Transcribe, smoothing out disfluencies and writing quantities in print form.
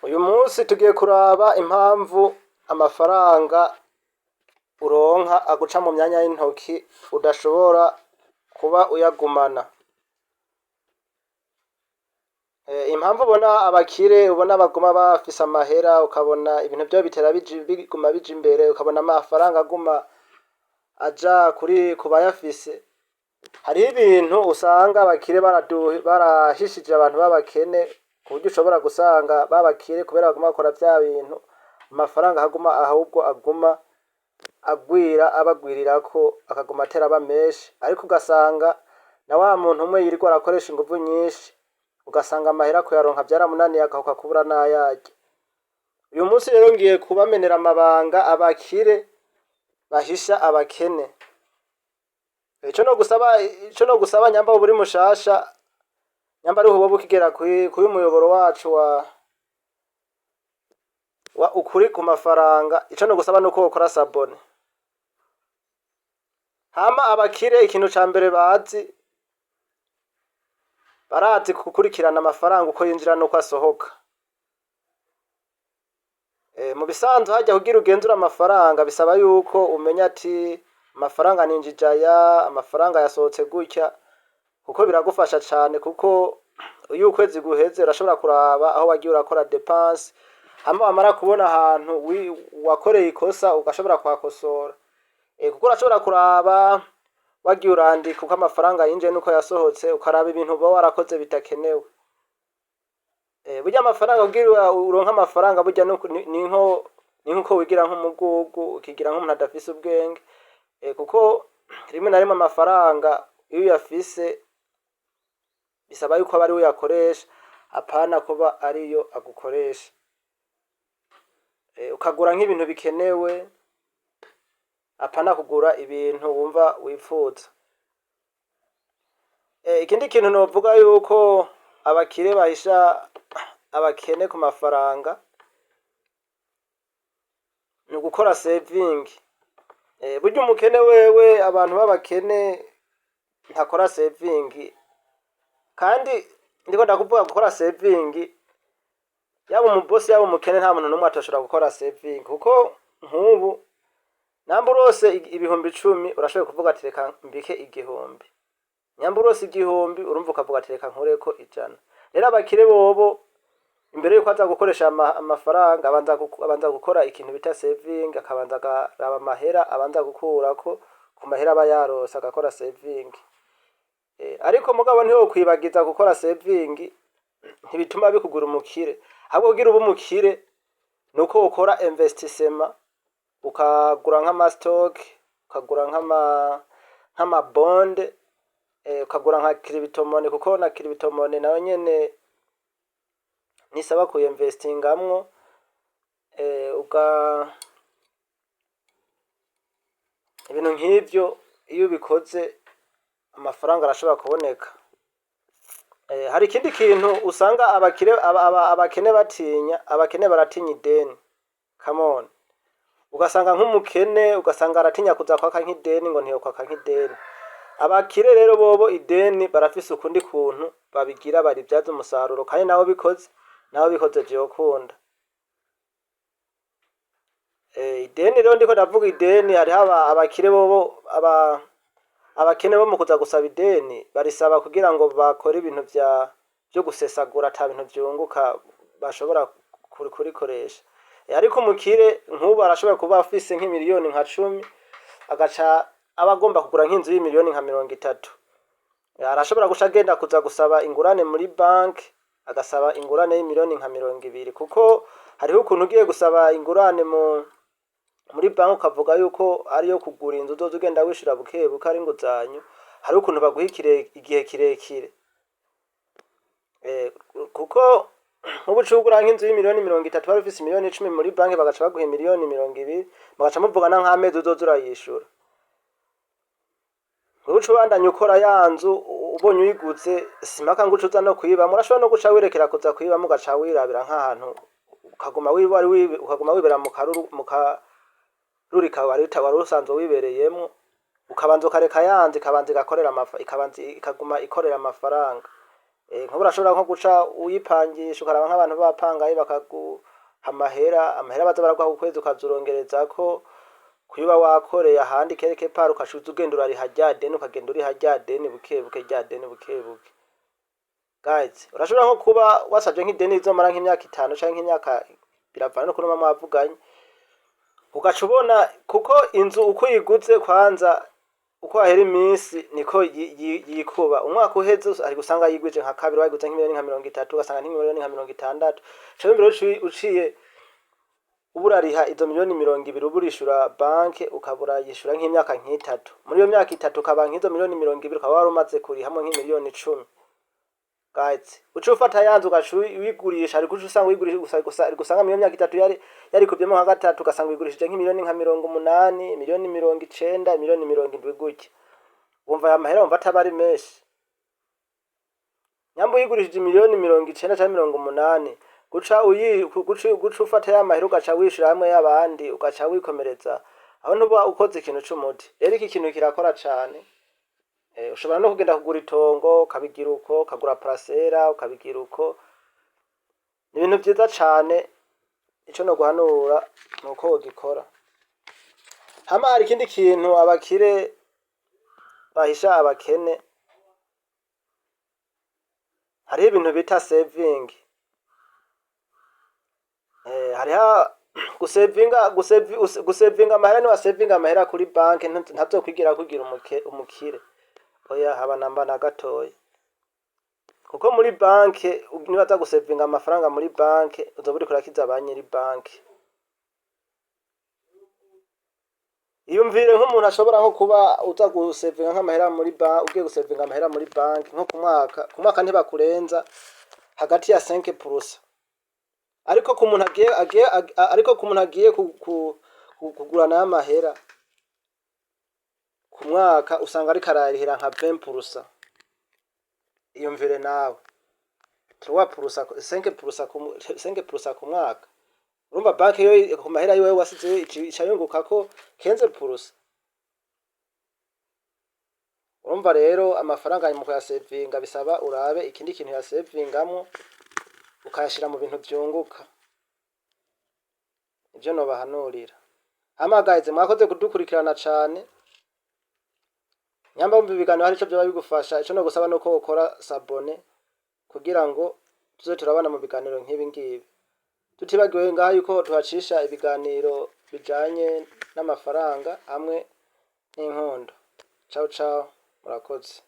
Uyu munsi tugiye kuraba impamvu amafaranga uronka aguca mu myanya y'intoki udashobora kuba uyagumana. Impamvu ubona abakire ubona baguma bafise amahera, ukabona ibintu vyabo bitera biguma bija imbere, ukabona amafaranga aguma aja kuri ku bayafise. Hariho ibintu usanga abakire barahishije abantu b'abakene, ku buryo ushobora gusanga babakire kubera baguma bakora vya bintu, amafaranga aguma ahubwo aguma agwira, abagwirirako, akaguma atera aba menshi, ariko ugasanga na wa muntu umwe yirirwa arakoresha inguvu nyinshi, ugasanga amahera kuyaronka vyaramunaniye, agahuka kubura n'ayarya. Uyu munsi rero ngiye kubamenera amabanga abakire bahisha abakene. Ico nogusaba nyamba woba uri mushasha, nyamba ariho woba ukigera kuri muyoboro wacu wa ukuri ku mafaranga, ico nogusaba nuko wokora s'abonner. Hama abakire, ikintu ca mbere bazi, barazi gukurikirana amafaranga uko yinjira n'uko asohoka. Mu bisanzwe harya kugira ugenzure amafaranga bisaba yuko umenya ati amafaranga ninjije aya, amafaranga yasohotse gutya, kuko biragufasha cane, kuko iyo ukwezi guheze urashobora kuraba aho wagiye urakora dépenses, hama wamara kubona ahantu wakoreye ikosa ugashobora kuhakosora. Kuko urashobora kuraba wagiye urandika uko amafaranga yinjiye n'uko yasohotse, ukaraba ibintu uba warakoze bidakenewe. Burya amafaranga, kugira uronke amafaranga, burya ni nkuko wigira nk'umugugu, ukigira nk'umuntu adafise ubwenge, kuko rimwe na rimwe amafaranga iyo uyafise bisaba yuko aba ariwe uyakoresha, apana kuba ariyo agukoresha. Ukagura nk'ibintu bikenewe, apana kugura ibintu wumva wipfuza. Ikindi kintu novuga yuko abakire bahisha abakene ku mafaranga ni ugukora saving. Burya umukene wewe, abantu b'abakene ntakora saving. Kandi ndiko ndakuvuga gukora saving, yaba umubosi yaba umukene, nta muntu n'umwe atoshobora gukora saving, kuko nk'ubu namba urose 10.000, urashoboye kuvuga ati reka mbike 1000. Nyamba urose 1000, urumva ukavuga ati reka nkureko 100. Rero abakire bobo, imbere yuko aza gukoresha amafaranga, abanza gukora ikintu bita saving, akabanza akaraba amahera abanza gukurako ku mahera aba yarose, agakora saving. Ariko mugabo ntiwokwibagiza gukora saving ntibituma bikugura umukire. Ahubwo kugira ube umukire nuko ukora investissement, ukagura nk'ama stock, ukagura nk'ama bond, ukagura nka cryptomonnaie, kuko na cryptomonnaie nayo nyene ntisaba kuyinvestingamwo, uga ibintu nk'ivyo iyo ubikoze amafaranga arashobora kuboneka. Hari ikindi kintu usanga abakire abakene batinya. Abakene baratinya ideni. Come on, ugasanga nk'umukene, ugasanga aratinya kuza kwaka nk'ideni, ngo ntiyokwaka nk'ideni. Abakire rero bobo ideni barafise ukundi kuntu babigira, baribyaza umusaruro, kandi nawe bikoze vyokunda. Ideni rero, ndiko ndavuga ideni, hariho abakire bobo abakene bo mu kuza gusaba ideni barisaba kugira ngo bakore ibintu vyo gusesagura, ata bintu vyunguka bashobora kurikoresha. Ariko umukire nk'ubu arashobora kuba afise nk'imiliyoni nka 10, agaca aba agomba kugura nk'inzu y'imiliyoni nka 30. Arashobora guca agenda kuza gusaba ingurane muri banki, agasaba ingurane y'imiliyoni nka 20, kuko hariho ukuntu ugiye gusaba ingurane muri banki ukavuga yuko ariyo kugura inzu, uzoza ugenda wishura buke buke, ari inguzanyo, hariho ukuntu baguha igihe kirekire. Kuko nk'ubu uciye ugura nk'inzu y'imiliyoni 30, wari ufise imiliyoni 10 muri banki, bagaca baguha imiliyoni 20, mugaca muvugana nk'amezi uzoza urayishura. Wewe uca ubandanya ukora ya nzu, ubonye uyiguze, simpaka ngo uce uza no kuyibamwo. Urashobora no guca wirekera kuza kuyibamwo, ugaca wirabira nk'ahantu ukaguma wibera mu karuru, mu karuri kawe wari usanzwe wibereyemwo, ukabanza ukareka ya nzu ikabanza igakorera, ikabanza ikaguma ikorera amafaranga. Nkubu urashobora nko guca uyipangisha, ukaraba nk'abantu b'abapangayi bakaguha amahera baza baraguha ku kwezi, ukaza urongerezako kuyuba wakoreye ahandi quelque part, ukaca uza ugenda urariha rya deni, ukagenda uriha rya deni buke buke, rya deni buke buke. Guys, urashobora nko kuba wasavye nk'ideni rizomara nk'imyaka 5 canke nk'imyaka, biravana n'ukuntu muba mwavuganye, ugaca ubona kuko inzu uko uyiguze, kwanza uko hahera iminsi niko yikuba. Umwaka uheze ari gusanga yigwije nka kabiri. Wayiguze nk'imiliyoni nka 30, ugasanga nk'imiliyoni nka 60. Ca wiyumvira uciye uba urariha izo miliyoni 20, uba urishura banke, ukaba urayishura nk'imyaka nk'itatu. Muri iyo myaka 3 ukaba nk'izo miliyoni 20 ukaba wari umaze kurihamwo nk'imiliyoni 10. Guys, uca ufata ya nzu ugaca uyigurisha, ariko uca usanga uyigurisha gusa gusa, ariko usanga muri iyo myaka 3 yari yarikuvyemo nka gatatu, ugasanga uyigurishije nk'imiliyoni nka 80, miliyoni 90, miliyoni 70 gutya. Wumva aya mahera, wumva ataba ari menshi? Nyamba uyigurishije miliyoni 90 canke 80, guca uyi guca ufata ya mahera ugaca wishura hamwe y'abandi, ugaca wikomereza aho, ntuba ukoze ikintu c'umuti. Rero iki kintu kirakora cane. Ushobora no kugenda kugura itongo ukabigira uko, ukagura parcelle ukabigira uko. Ni ibintu vyiza cane. Ico noguhanura nuko wogikora. Hama hari ikindi kintu abakire bahisha abakene. Hariho ibintu bita saving. Hariho gusevinga, gusevinga amahera. Niwasevinga amahera kuri banki, ntazokwigira kugira umukire, oya, haba namba na gatoya. Kuko muri banki, nibaza gusevinga amafaranga muri banki, uzoba uriko urakiza ba nyiri banki. Iyumvire nk'umuntu ashobora nko kuba uza gusevinga nk'amahera muri banki, ugiye gusevinga amahera muri banki nko ku mwaka, ku mwaka ntibakurenza hagati ya 5%. Ariko ku muntu agiye ariko ku muntu agiye kugurana y'amahera ku mwaka, usanga ariko ararihira nka 20%. Iyumvire nawe, 3%, 5%, 5% ku mwaka. Urumva banki yo ku mahera yiwe wasize ica yungukako 15%. Urumva rero amafaranga mu kuyasevinga bisaba urabe ikindi kintu yasevingamwo, ukayashira mu bintu vyunguka. Ivyo nobahanurira. Hama guys, mwakoze kudukurikirana cane. Nyamba wumva ibiganiro hari ico vyoba bigufasha, ico nogusaba nuko wokora s'abonner kugira ngo tuze turabana mu biganiro nk'ibi ngibi. Tutibagiwe ngaha yuko tuhacisha ibiganiro bijanye n'amafaranga hamwe n'inkundo. Ciao ciao, murakoze.